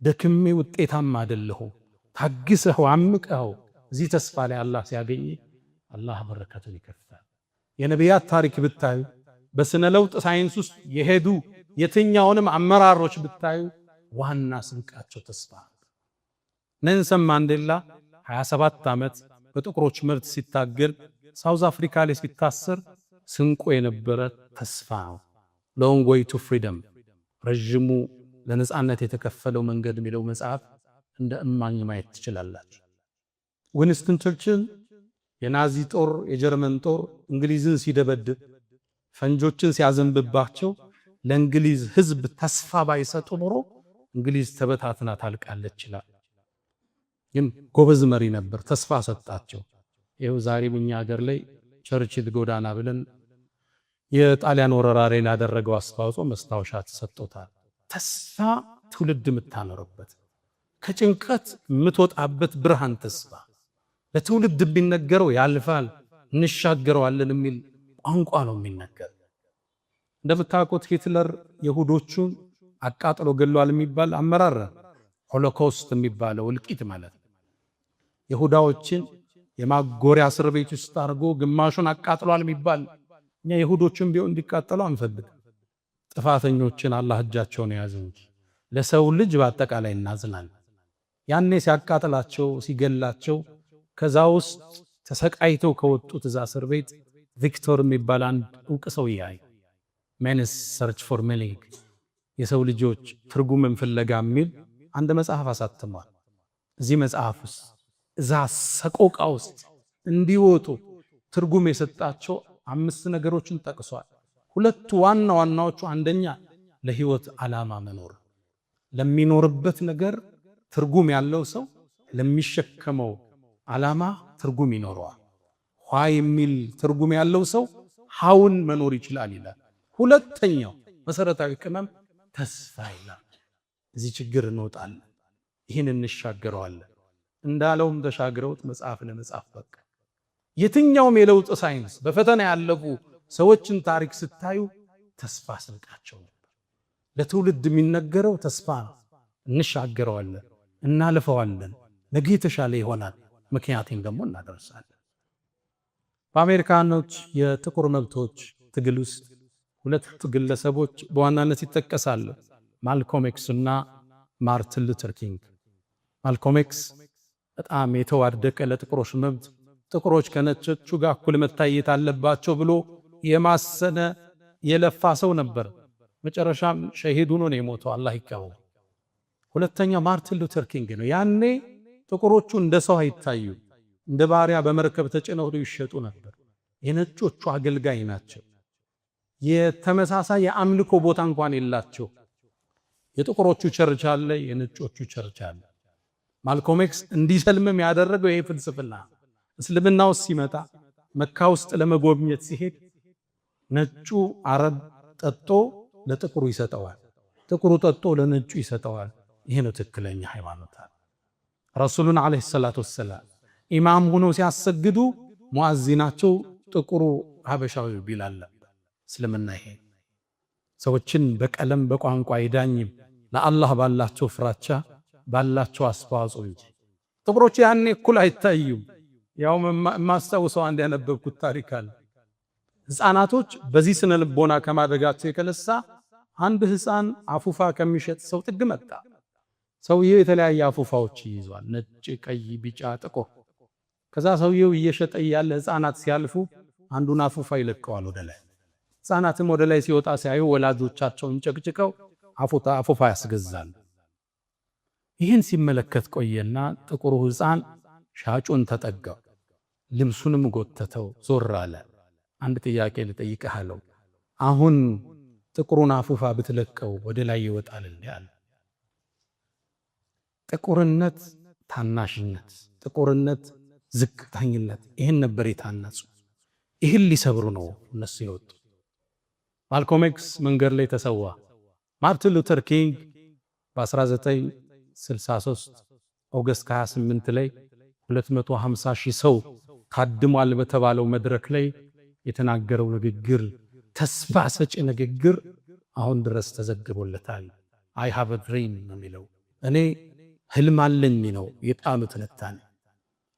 ደክሜ ውጤታማ አይደለሁም። ታግሰኸው አምቀኸው እዚህ ተስፋ ላይ አላህ ሲያገኝ አላህ በረከቱን ይከፍታል። የነቢያት ታሪክ ብታዩ፣ በስነ ለውጥ ሳይንስ ውስጥ የሄዱ የትኛውንም አመራሮች ብታዩ ዋና ስንቃቸው ተስፋ። ኔልሰን ማንዴላ 27 ዓመት በጥቁሮች መብት ሲታገል South Africa ላይ ሲታሰር ስንቁ የነበረ ተስፋ ነው። Long Way to Freedom፣ ረዥሙ ለነጻነት የተከፈለው መንገድ የሚለው መጽሐፍ እንደ እማኝ ማየት ትችላላችሁ። ዊንስተን ቸርችል የናዚ ጦር፣ የጀርመን ጦር እንግሊዝን ሲደበድብ፣ ፈንጆችን ሲያዘንብባቸው ለእንግሊዝ ሕዝብ ተስፋ ባይሰጡ ኖሮ እንግሊዝ ተበታትና ታልቃለች ይላል። ግን ጎበዝ መሪ ነበር፣ ተስፋ ሰጣቸው። ይኸው ዛሬም እኛ ሀገር ላይ ቸርችል ጎዳና ብለን የጣሊያን ወረራ ላይ ላደረገው አስተዋጽኦ መስታወሻ ተሰጥቶታል። ተስፋ ትውልድ የምታኖርበት፣ ከጭንቀት የምትወጣበት ብርሃን፣ ተስፋ ለትውልድ የሚነገረው ያልፋል፣ እንሻገረዋለን የሚል ቋንቋ ነው የሚነገር። እንደምታውቁት ሂትለር የሁዶቹን አቃጥሎ ገሏል የሚባል አመራር፣ ሆሎኮስት የሚባለው እልቂት ማለት ነው። የሁዳዎችን የማጎሪያ እስር ቤት ውስጥ አድርጎ ግማሹን አቃጥሏል የሚባል፣ እኛ የሁዶችን ቢሆን እንዲቃጠሉ አንፈልግም። ጥፋተኞችን አላህ እጃቸውን የያዘ እንጂ ለሰው ልጅ በአጠቃላይ እናዝናለን። ያኔ ሲያቃጥላቸው፣ ሲገላቸው ከዛ ውስጥ ተሰቃይተው ከወጡት እዛ እስር ቤት ቪክቶር የሚባል አንድ እውቅ ሰው ያይ Man's Search for Meaning፣ የሰው ልጆች ትርጉምን ፍለጋ የሚል አንድ መጽሐፍ አሳትሟል። እዚህ መጽሐፍ ውስጥ እዛ ሰቆቃ ውስጥ እንዲወጡ ትርጉም የሰጣቸው አምስት ነገሮችን ጠቅሷል። ሁለቱ ዋና ዋናዎቹ፣ አንደኛ ለህይወት ዓላማ መኖር፣ ለሚኖርበት ነገር ትርጉም ያለው ሰው ለሚሸከመው ዓላማ ትርጉም ይኖረዋል። Why የሚል ትርጉም ያለው ሰው how ን መኖር ይችላል ይላል። ሁለተኛው መሰረታዊ ቅመም ተስፋ ይላል። እዚህ ችግር እንወጣለን፣ ይህን እንሻገረዋለን። እንዳለውም ተሻግረውት መጽሐፍ ለመጻፍ በቃ። የትኛውም የለውጥ ሳይንስ በፈተና ያለፉ ሰዎችን ታሪክ ስታዩ ተስፋ ስንቃቸው ነበር። ለትውልድ የሚነገረው ተስፋ ነው። እንሻገረዋለን፣ እናልፈዋለን፣ ነገ የተሻለ ይሆናል፣ ምክንያቱም ደግሞ እናደርሳለን። በአሜሪካኖች የጥቁር መብቶች ትግል ውስጥ ሁለት ግለሰቦች በዋናነት ይጠቀሳሉ፣ ማልኮም ኤክስ እና ማርቲን ሉተር ኪንግ። ማልኮም ኤክስ በጣም የተዋደቀ ለጥቁሮች መብት፣ ጥቁሮች ከነጮቹ ጋር እኩል መታየት አለባቸው ብሎ የማሰነ የለፋ ሰው ነበር። መጨረሻም ሸሂድ ሆኖ ነው የሞተው፣ አላህ ይቀበለው። ሁለተኛው ማርቲን ሉተር ኪንግ ነው። ያኔ ጥቁሮቹ እንደ ሰው አይታዩ፣ እንደ ባሪያ በመርከብ ተጭነው ይሸጡ ነበር። የነጮቹ አገልጋይ ናቸው። የተመሳሳይ የአምልኮ ቦታ እንኳን የላቸው። የጥቁሮቹ church አለ፣ የነጮቹ church አለ። ማልኮም ኤክስ እንዲሰልምም ያደረገው ይሄ ፍልስፍና። እስልምና ውስጥ ሲመጣ መካ ውስጥ ለመጎብኘት ሲሄድ ነጩ አረብ ጠጥቶ ለጥቁሩ ይሰጠዋል፣ ጥቁሩ ጠጥቶ ለነጩ ይሰጠዋል። ይሄ ነው ትክክለኛ ሃይማኖት። ረሱሉን ዓለይሂ ሰላቱ ወሰላም ኢማም ሆኖ ሲያሰግዱ ሙአዚናቸው ጥቁሩ ሀበሻዊ ቢላል ነበር። እስልምና ይሄ ሰዎችን በቀለም በቋንቋ አይዳኝም፣ ለአላህ ባላቸው ፍራቻ፣ ባላቸው አስተዋጽኦ እንጂ። ጥቁሮች ያኔ እኩል አይታዩም። ያው የማስታውሰው አንድ ያነበብኩት ታሪክ አለ። ህፃናቶች በዚህ ስነ ልቦና ከማደጋቸው የተነሳ አንድ ህፃን አፉፋ ከሚሸጥ ሰው ጥግ መጣ። ሰውየው የተለያየ አፉፋዎች ይዟል፣ ነጭ፣ ቀይ፣ ቢጫ፣ ጥቁር። ከዛ ሰውየው እየሸጠ እያለ ህፃናት ሲያልፉ አንዱን አፉፋ ይለቀዋል ወደ ላይ። ህፃናትም ወደ ላይ ሲወጣ ሲያዩ ወላጆቻቸውን ጨቅጭቀው አፉፋ ያስገዛል። ይህን ሲመለከት ቆየና ጥቁሩ ህፃን ሻጩን ተጠጋው፣ ልብሱንም ጎተተው፣ ዞር አለ። "አንድ ጥያቄ ልጠይቅህ" አለው። "አሁን ጥቁሩን አፉፋ ብትለቀው ወደ ላይ ይወጣል እንዴ?" አለ። ጥቁርነት ታናሽነት፣ ጥቁርነት ዝቅተኝነት፣ ይህን ነበር የታነጹ። ይህን ሊሰብሩ ነው እነሱ የወጡ። ማልኮም ኤክስ መንገድ ላይ ተሰዋ። ማርቲን ሉተር ኪንግ በ1963 August 28 ላይ 250 ሺህ ሰው ታድሟል በተባለው መድረክ ላይ የተናገረው ንግግር፣ ተስፋ ሰጪ ንግግር አሁን ድረስ ተዘግቦለታል። "I have a dream" ነው የሚለው። እኔ ህልም አለኝ ነው የቃሉ ትንታኔ።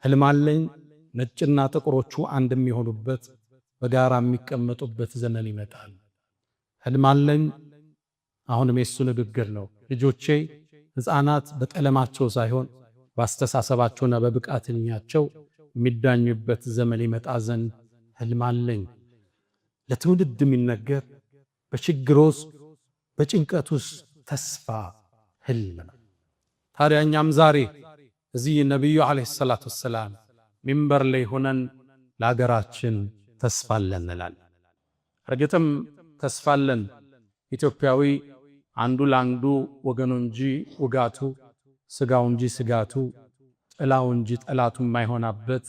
ህልም አለኝ፣ ነጭና ጥቁሮቹ አንድ የሚሆኑበት፣ በጋራ የሚቀመጡበት ዘመን ይመጣል። ህልም አለኝ። አሁንም የሱ ንግግር ነው። ልጆቼ ሕፃናት በቀለማቸው ሳይሆን በአስተሳሰባቸውና በብቃተኛቸው የሚዳኙበት ዘመን ይመጣ ዘንድ ህልም አለኝ። ለትውልድ የሚነገር በችግር ውስጥ፣ በጭንቀት ውስጥ ተስፋ፣ ህልም ነው። ታዲያ እኛም ዛሬ እዚህ ነቢዩ ዓለይሂ ሰላቱ ወሰላም ሚንበር ላይ ሆነን ለሀገራችን ተስፋ አለን እንላለን። እርግጥም ተስፋ አለን። ኢትዮጵያዊ አንዱ ለአንዱ ወገኑ እንጂ ውጋቱ፣ ስጋው እንጂ ስጋቱ፣ ጥላው እንጂ ጠላቱ የማይሆናበት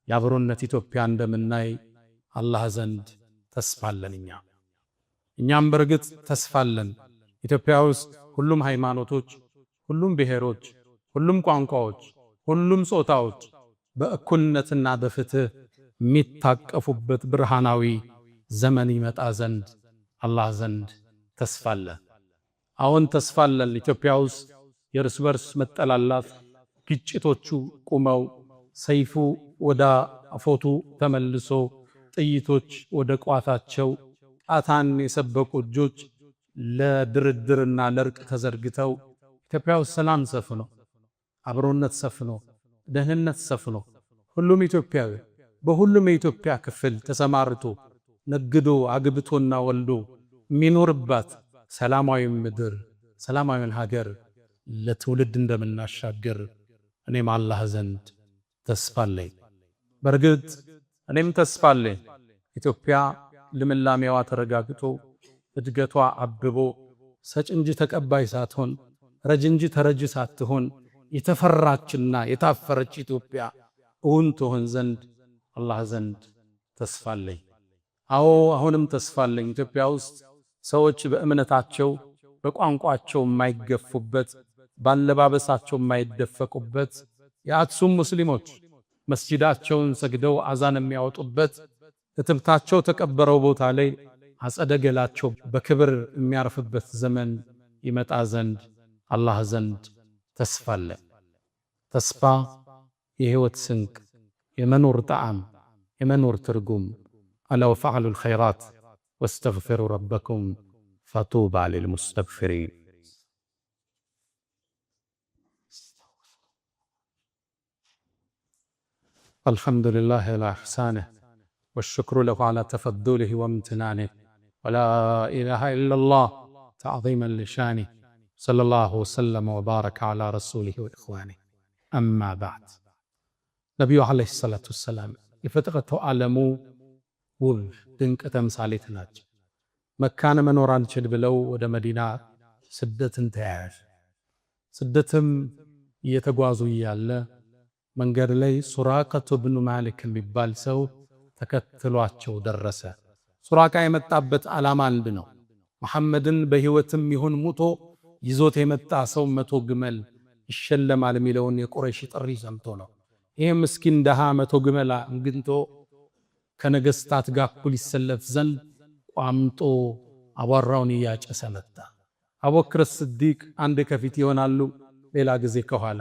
የአብሮነት ኢትዮጵያ እንደምናይ አላህ ዘንድ ተስፋለን። እኛም በርግጥ ተስፋለን። ኢትዮጵያ ውስጥ ሁሉም ሃይማኖቶች፣ ሁሉም ብሔሮች፣ ሁሉም ቋንቋዎች፣ ሁሉም ጾታዎች በእኩልነትና በፍትህ የሚታቀፉበት ብርሃናዊ ዘመን ይመጣ ዘንድ አላህ ዘንድ ተስፋለን። አሁን ተስፋለን። ኢትዮጵያ ውስጥ የእርስ በርስ መጠላላት ግጭቶቹ ቁመው ሰይፉ ወደ አፎቱ ተመልሶ ጥይቶች ወደ ቋታቸው ጣታን የሰበቁ እጆች ለድርድርና ለእርቅ ተዘርግተው ኢትዮጵያ ውስጥ ሰላም ሰፍኖ፣ አብሮነት ሰፍኖ፣ ደህንነት ሰፍኖ ሁሉም ኢትዮጵያዊ በሁሉም የኢትዮጵያ ክፍል ተሰማርቶ ነግዶ አግብቶና ወልዶ የሚኖርባት ሰላማዊ ምድር ሰላማዊን ሀገር ለትውልድ እንደምናሻግር እኔም አላህ ዘንድ ተስፋ አለኝ። በእርግጥ እኔም ተስፋ አለኝ። ኢትዮጵያ ልምላሜዋ ተረጋግጦ እድገቷ አብቦ ሰጭ እንጂ ተቀባይ ሳትሆን ረጅ እንጂ ተረጅ ሳትሆን የተፈራችና የታፈረች ኢትዮጵያ እውን ትሆን ዘንድ አላህ ዘንድ ተስፋ አለኝ። አዎ አሁንም ተስፋ አለኝ። ኢትዮጵያ ውስጥ ሰዎች በእምነታቸው በቋንቋቸው የማይገፉበት፣ ባለባበሳቸው የማይደፈቁበት፣ የአክሱም ሙስሊሞች መስጂዳቸውን ሰግደው አዛን የሚያወጡበት፣ እትብታቸው ተቀበረው ቦታ ላይ አጸደ ገላቸው በክብር የሚያርፍበት ዘመን ይመጣ ዘንድ አላህ ዘንድ ተስፋ አለ። ተስፋ የህይወት ስንቅ፣ የመኖር ጣዕም፣ የመኖር ትርጉም። ألا وافعلوا الخيرات واستغفروا ربكم فطوبى للمستغفرين። الحمد لله على إحسانه والشكر له على تفضله وامتنانه ولا إله إلا الله تعظيما لشانه صلى الله وسلم وبارك على رسوله وإخوانه أما بعد። ነቢዩ عليه الصلاة والسلام የፍጥረቱ ዓለሙ ውብ ድንቅ ተምሳሌት ናቸው። መካን መኖር አልችል ብለው ወደ መዲና ስደትን ተያያዙ። ስደትም እየተጓዙ እያለ መንገድ ላይ ሱራቀቱ ብኑ ማሊክ የሚባል ሰው ተከትሏቸው ደረሰ። ሱራቃ የመጣበት ዓላማ አንድ ነው። መሐመድን በሕይወትም ይሁን ሙቶ ይዞት የመጣ ሰው 100 ግመል ይሸለማል የሚለውን የቁረይሽ ጥሪ ሰምቶ ነው። ይህ ምስኪን ደሃ 100 ግመል አግኝቶ ከነገስታት ጋር እኩል ይሰለፍ ዘንድ ቋምጦ አቧራውን እያጨሰ መጣ። አቡበክር ስዲቅ አንድ ከፊት ይሆናሉ፣ ሌላ ጊዜ ከኋላ።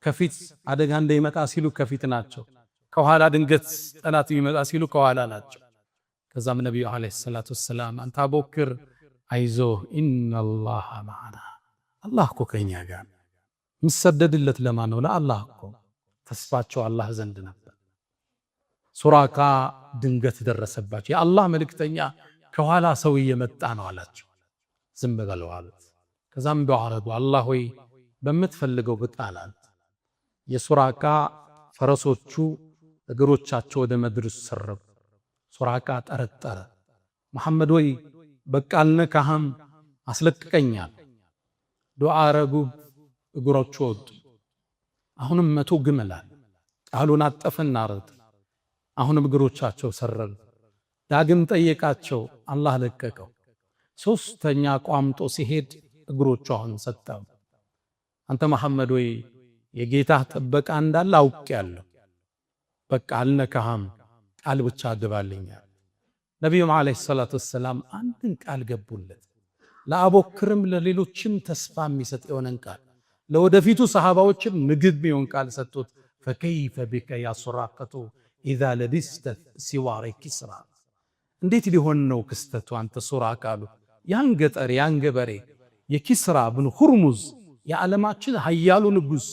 ከፊት አደጋ እንዳይመጣ ሲሉ ከፊት ናቸው፣ ከኋላ ድንገት ጠላት የሚመጣ ሲሉ ከኋላ ናቸው። ከዛም ነቢዩ عليه الصلاة والسلام አንተ አቡበክር አይዞህ፣ إن الله معنا፣ አላህ እኮ ከኛ ጋር። የሚሰደድለት ለማን ነው? ለአላህ እኮ። ተስፋቸው አላህ ዘንድ ነበር። ሱራቃ ድንገት ደረሰባቸው። የአላህ መልእክተኛ ከኋላ ሰው እየመጣ ነው አላቸው። ዝም በለው አሉት። ከዛም ዱዓ አረጉ። አላህ ሆይ በምትፈልገው ብጣል አሉት። የሱራቃ ፈረሶቹ እግሮቻቸው ወደ መድረሱ ሰረቡ። ሱራቃ ጠረጠረ። መሐመድ ወይ በቃ አልነካህም፣ አስለቅቀኛል። ዱዓ አረጉ። እግሮቹ ወጡ። አሁንም 100 ግመላል። ቃሉን አጠፈና አረጠ። አሁንም እግሮቻቸው ሰረሩ። ዳግም ጠየቃቸው፣ አላህ ለቀቀው። ሶስተኛ ቋምጦ ሲሄድ እግሮቹ አሁን ሰጠው። አንተ መሐመድ ወይ የጌታህ ጥበቃ እንዳለ አውቄያለሁ። በቃ አልነካህም፣ ቃል ብቻ ግባልኛል። ነቢዩም ዓለይሂ ሰላቱ ወሰላም አንድን ቃል ገቡለት። ለአቦክርም ለሌሎችም ተስፋ የሚሰጥ የሆነን ቃል ለወደፊቱ ሰሃባዎችም ምግብ የሚሆን ቃል ሰጡት። فكيف بك يا سراقة إذا لبست سوار كسرى። እንዴት ሊሆን ነው ክስተቱ? አንተ ሱራቃ አሉ። ያን ገጠር ያን ገበሬ የኪስራ ብን ሁርሙዝ የዓለማችን ሀያሉ ንጉሥ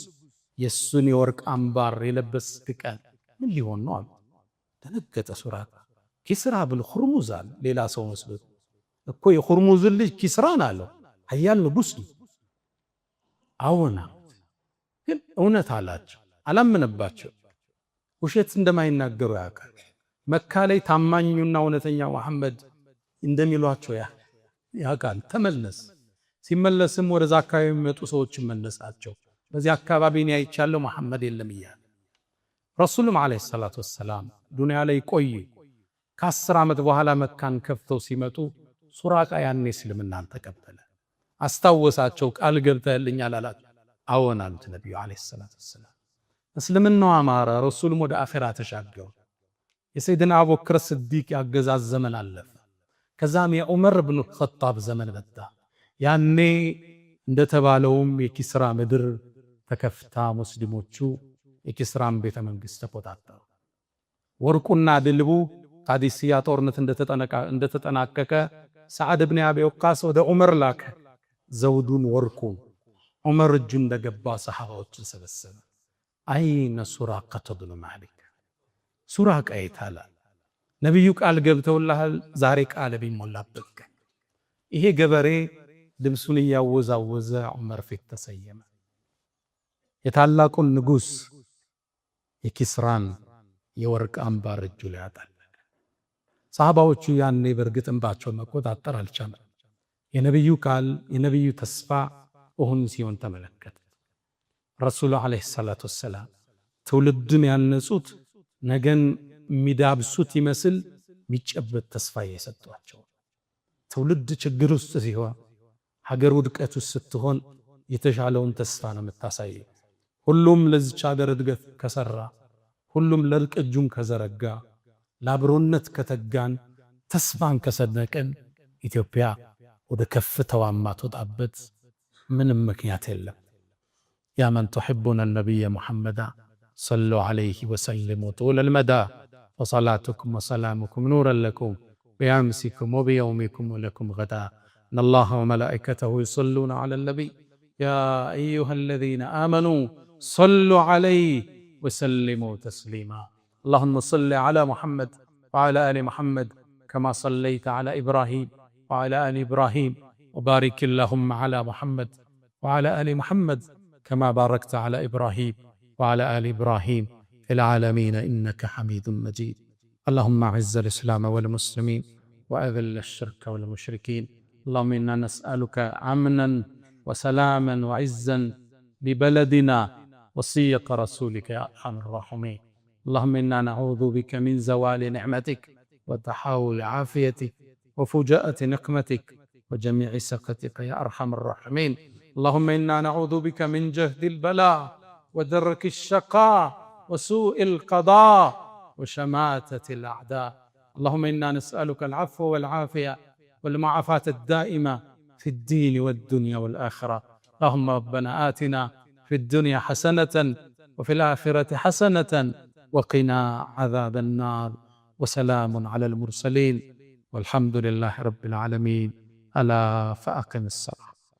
የእሱን የወርቅ አምባር የለበስክ ቀን ምን ሊሆን ነው አሉ። ደነገጠ ሱራቃ። ኪስራ ብን ሁርሙዝ አለ። ሌላ ሰው መስሎት እኮ የሁርሙዝን ልጅ ኪስራን አለው። ሀያል ንጉሥ ነው። አዎና ግን እውነት አላቸው፣ አላመነባቸው። ውሸት እንደማይናገሩ ያውቃል። መካ ላይ ታማኙና እውነተኛ መሐመድ እንደሚሏቸው ያ ያውቃል። ተመለስ። ሲመለስም ወደዛ አካባቢ የሚመጡ ሰዎችን መለሳቸው። በዚህ አካባቢ እኔ አይቻለሁ መሐመድ የለም እያለ ረሱሉም ዓለይሂ ሰላቱ ወሰላም ዱንያ ላይ ቆዩ። ከ10 ዓመት በኋላ መካን ከፍተው ሲመጡ ሱራቃ ያኔ እስልምናን ተቀበለ። አስታወሳቸው። ቃል ገብተህልኛል አላቸው። አዎን አሉት ነቢዩ ዓለይሂ ሰላቱ ወሰላም። እስልምናው አማረ። ረሱሉም ወደ አኼራ ተሻገሩ። የሰይድና አቡበክር ስዲቅ ያገዛዝ ዘመን አለፈ። ከዛም የዑመር ብኑ ኸጣብ ዘመን መጣ። ያኔ እንደተባለውም የኪስራ ምድር ተከፍታ ሙስሊሞቹ የኪስራን ቤተ መንግስት ተቆጣጠሩ። ወርቁና ድልቡ ቃዲስያ ጦርነት እንደተጠናቀቀ ሰዓድ ብን አቢ ወቃስ ወደ ዑመር ላከ። ዘውዱን ወርቁ ዑመር እጁ እንደገባ ሰሓባዎችን ሰበሰበ። أين سراقة بن مالك፣ ሱራቃ የታለ? ነቢዩ ቃል ገብተውልሃል፣ ዛሬ ቃል ቢሞላበት ቀን። ይሄ ገበሬ ልብሱን እያወዛወዘ ዑመር ፊት ተሰየመ። የታላቁን ንጉሥ የኪስራን የወርቅ አምባር እጁ ላይ አጠለቀ። ሰሃባዎቹ ያኔ በእርግጥ እንባቸውን መቆጣጠር አልቻለም። የነቢዩ ቃል የነቢዩ ተስፋ እውን ሲሆን ተመለከተ። ረሱሉ ዓለይሂ ሰላቱ ወሰላም ትውልድን ያነጹት ነገን የሚዳብሱት ይመስል የሚጨበጥ ተስፋ እየሰጧቸው፣ ትውልድ ችግር ውስጥ ሲሆን፣ ሀገር ውድቀት ውስጥ ስትሆን የተሻለውን ተስፋ ነው የምታሳየው። ሁሉም ለዚች ሀገር እድገት ከሰራ፣ ሁሉም ለእርቅ እጁን ከዘረጋ፣ ለአብሮነት ከተጋን፣ ተስፋን ከሰነቅን ኢትዮጵያ ወደ ከፍታዋ የማትወጣበት ምንም ምክንያት የለም። يا من تحبون النبي محمدا صلوا عليه وسلموا طول المدى وصلاتكم وسلامكم نورا لكم بأمسكم وبيومكم ولكم غدا. إن الله وملائكته يصلون على النبي يا أيها الذين آمنوا صلوا عليه وسلموا تسليما. اللهم صل على محمد وعلى آل محمد كما صليت على إبراهيم وعلى آل إبراهيم، وبارك اللهم على محمد وعلى آل محمد كما باركت على إبراهيم وعلى آل إبراهيم في العالمين إنك حميد مجيد. اللهم أعز الإسلام والمسلمين وأذل الشرك والمشركين. اللهم إنا نسألك أمنا وسلاما وعزا لبلدنا وصية رسولك يا أرحم الراحمين. اللهم إنا نعوذ بك من زوال نعمتك وتحول عافيتك وفجاءة نقمتك وجميع سخطك يا أرحم الراحمين. اللهم إنا نعوذ بك من جهد البلاء ودرك الشقاء وسوء القضاء وشماتة الأعداء. اللهم إنا نسألك العفو والعافية والمعافاة الدائمة في الدين والدنيا والآخرة. اللهم ربنا آتنا في الدنيا حسنة وفي الآخرة حسنة وقنا عذاب النار. وسلام على المرسلين والحمد لله رب العالمين. ألا فأقم الصلاة.